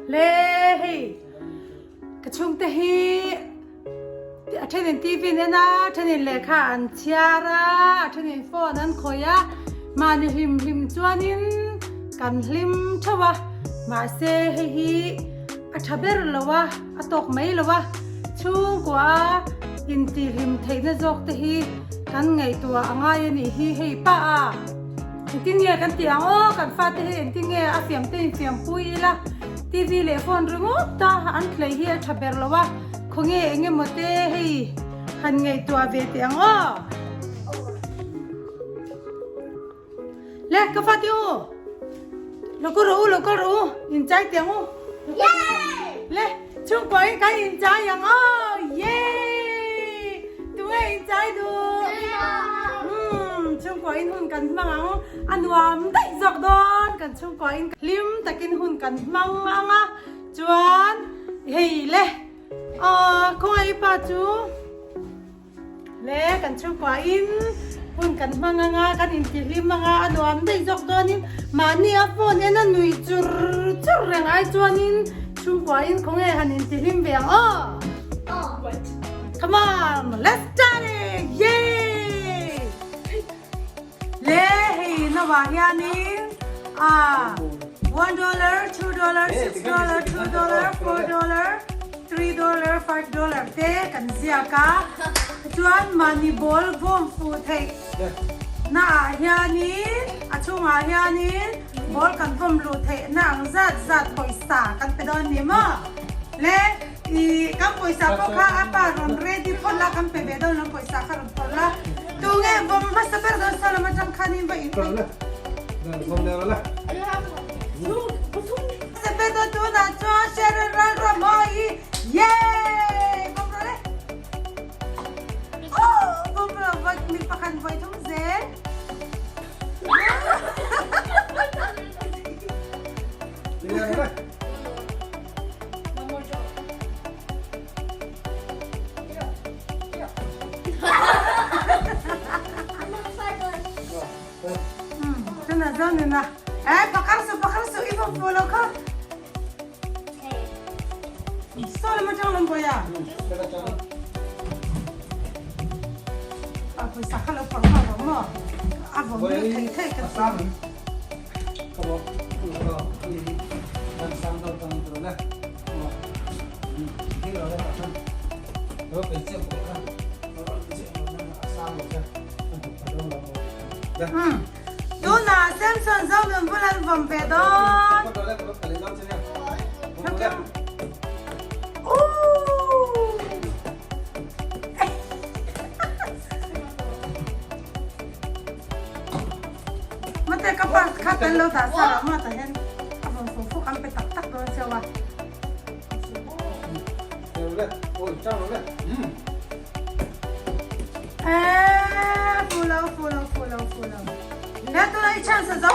Le hei ka chhungte hi a thenin TV an en a, a thenin lehkha an chhiar a, a thenin phone an khawih a, mahni hlim hlim chuanin kan hlim theuh a, mahse hei hi a tha ber lo a, a tawk mai lo a, chhungkua a intihhlim theihna zawk te hi kan ngaihtuah a ngai a nih hi hei pa a. Engtin nge kan tih ang aw, kan fate hi engtin nge a fiam te infiam pui ila, TV leh phone ringawt a an hlei hi a tha ber lo a, khawnge eng emaw te hei han ngaihtuah ve teh ang aw. Le ka fate u, lo kal rawh u, lo kal rawh u, inchai teh ang u. Le chhungkua in kan inchai ang aw, yay! Tunge inchai duh? Umm, chhungkua in hun kan hmang ang, a nuam daih zawk dawn, kan chhungkua in hlim takin hun kan hmang ang a, chuan hei le, aw khawngaih i pa chu. Le kan chhungkuahin hun kan hmang anga kan intihlim anga a nuam daih zawk dawnin mahni a phone en a nui chur chur reng ai chuanin chhungkuahin khawnge han intihlim ve ang aw. Come on, let's start it! Yay! Le hei nawa hianin ah $1, $2, $6, $2, $4, $3, $5 te kan ziak a. Chuan mahni ball vawm fuh theih na ah hianin a chhungah hianin ball kan vawm luh theih na ang zat zat pawisa kan pe dawn ni maw? Le I kan pawisa pawh kha a pa rawn ready phawt la, kan pe ve dawn lo pawisa kha rawn phawrh la. Tunge vawm hmasa ber dawn saw lam atang khan in va in Hmasa ber dawn tunah chuan Sharon Lalramawii Yay! Vawm rawh le. Oh! Vawm rawh vawi mi pakhat vawi thum zel. Tuna zo nuna. Eh, pakar su, pakar su, i vawm fu lo kha. Saw lam atang lam boya. A pawisa kha lo phawrh nghal rawh maw? A vawm lut thei thei ka ti. Tunah Samson Zomin bul an vawm ve dawn. Mate ka pa kha tel lo dah sa lo ma ta hian a vawm fu fu kan pe tak tak dawn cheu a. Eh fu lo fu lo fu lo fu lo. Le tuna i chance zo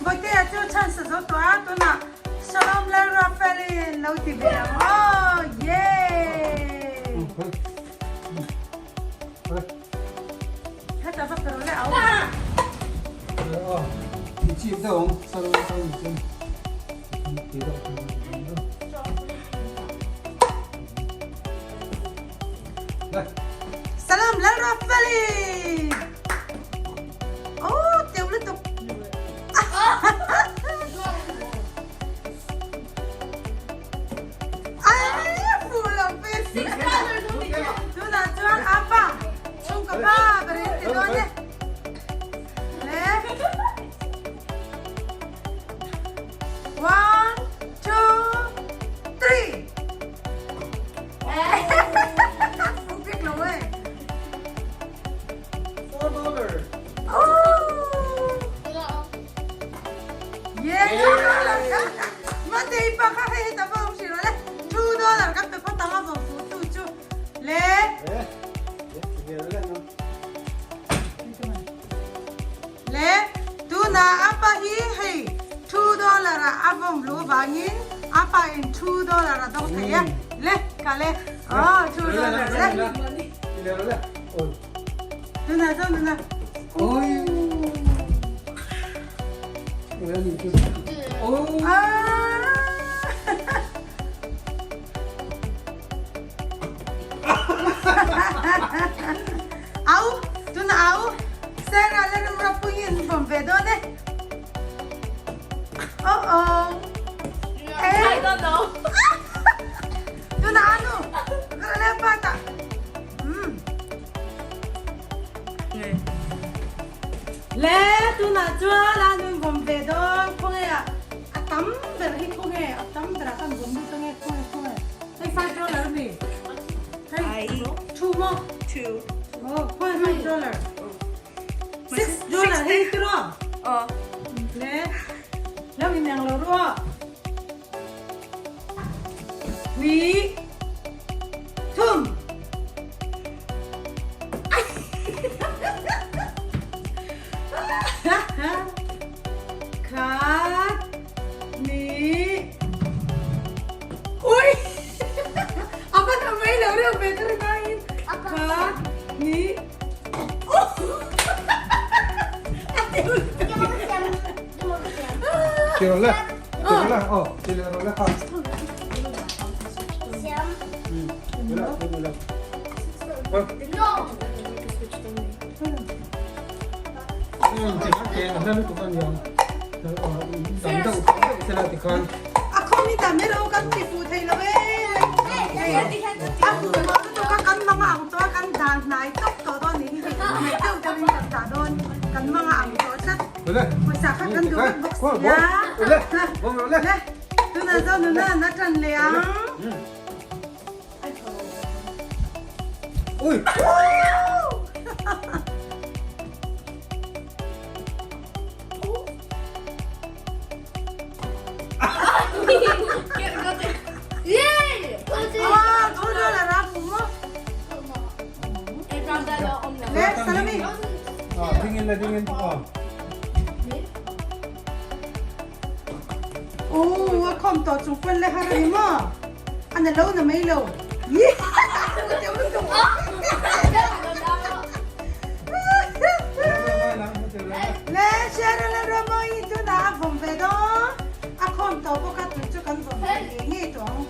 Boitea chu chance zo tawh a tunah Shalom Lalrafelin lo ti ve ang aw yay. Heta va pero le au. Salam Lalrafeli. Oh, teu lutuk. Tunah chuan apa chhungkaw pa ber in ti dawn e. Le. One, two, three. Fuk lo e. $4. Oh! Yeah! Mate i pa kha hei heta va awm hrilh le. $2 kan pe phawt ang a vawm fuh tu chu. Le. Le. Tuna apa hi hei $2 a a vawm lu vangin apa in $2 a dawng thei a. Le ka le. Oh, $2 le. Tuna zo nuna. Oi. Ah! Le tunah chuan a nun vawm ve dawn khawnge ah a tam ber hi khawnge a tam berah khan vawm lut ange khawnge khawnge hei five dollar a mi hei two maw Two. Oh khawnge five dollar six dollar hei tiraw Aw. Le lo in ang lo ru aw Ni thum. Khat ni Ui A va tha mai lo reuh ve ka ri ngaiin Khat ni Ti rawh le ti rawh le aw ti leh rawh le kha. A khawm hi ta mai lo kan ti fuh thei lo e. A fuh mawh lutuk a kan mang ang tawh a kan dan hnai tawp tawh dawn nih hi hei hmeh deuh deuhin kan dah dawn kan mang a ang tawh tlat. Pawisa kha kan duh vek bawk si a. Le tunah zawng nuna an atan leh ang. Ui! Ding in le ding in. Oh, a khawm tawh chung pawn le har a ni maw? A na lo na mai lo. Le Cheryl le Ramoi tuna a vawm ve dawn. A khawm tawh bawk a tui chu kan vawm ve ngei ngei tawh ang.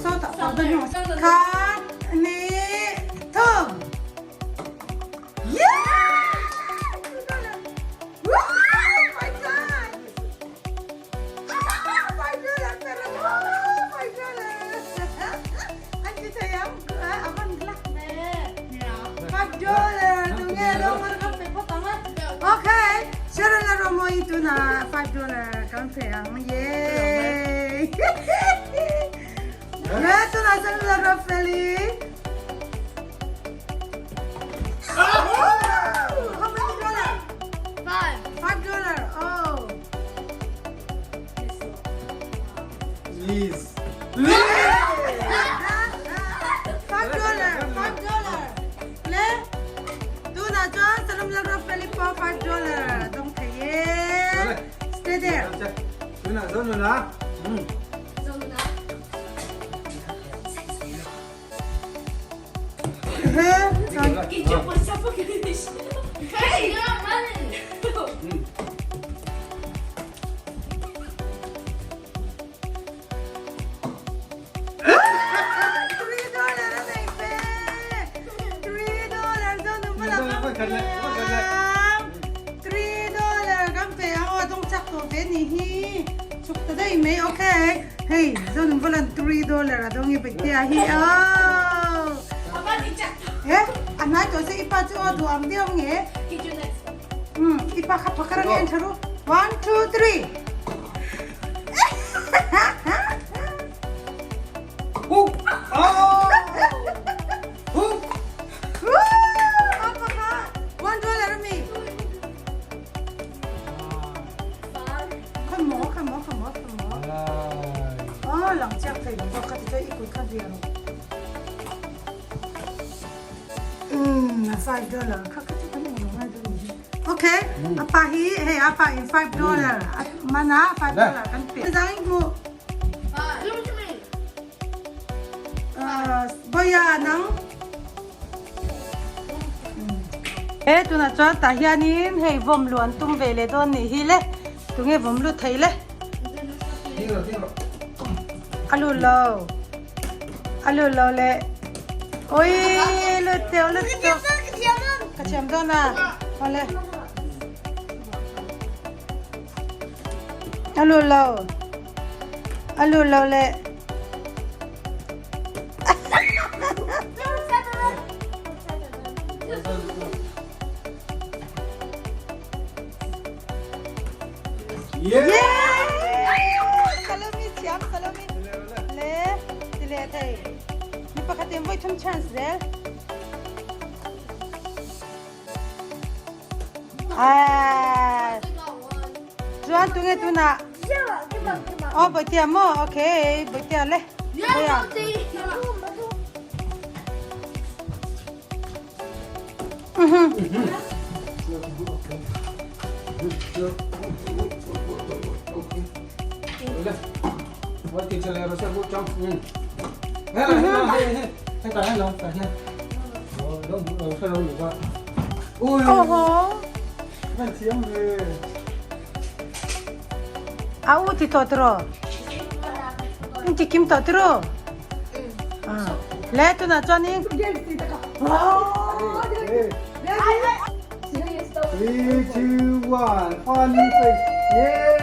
Sawtah pawh dawn emaw. Khat, hnih, thum. $5 kan pe ang yay Ito na sa Rafeli. How many dollar? Five. $5. Oh. Please. $5. $5. Le. Tuna chuan Salam la Rafeli po $5. Dong thei e. Stay there. Tuna zo nuna. Hei, zon volan $3 a dawng i beitia hi aw. Eh, a hnai tawh se i pa chu aw duh ang deuh nge? Um, i pa kha phakar ang en tha ru. One, two, three. $1 a mi. Khaw maw, khaw maw, khaw maw, khaw maw. Aw, lang chiak thei lo bawk kha ti chuan i kut kha zia rawh. Umm, $5 kha kha chu kan englo ngai dawn ni. Okay, a pa hi hei a pa in $5 a man a $5 kan pe. Zang in hmuh. Bawia nang. E tunah chuan tah hianin hei vawm luh an tum ve leh dawn nih hi le tunge vawm lut thei le a lut lo a lut lo le oi lut teuh lut teuh ka thiam dawn a awle a lut lo a lut lo le. Yeah! Salome thiam Salome. Le ti le thei. Mi pakhat in voi thum chance zel. Ah. Chuan tunge tuna. Oh, boitia mo. Okay, boitia le. Boya. A u ti tawh tiraw? In ti kim tawh tiraw? Le tunah chuanin 3, 2, 1, funny face. Yeah!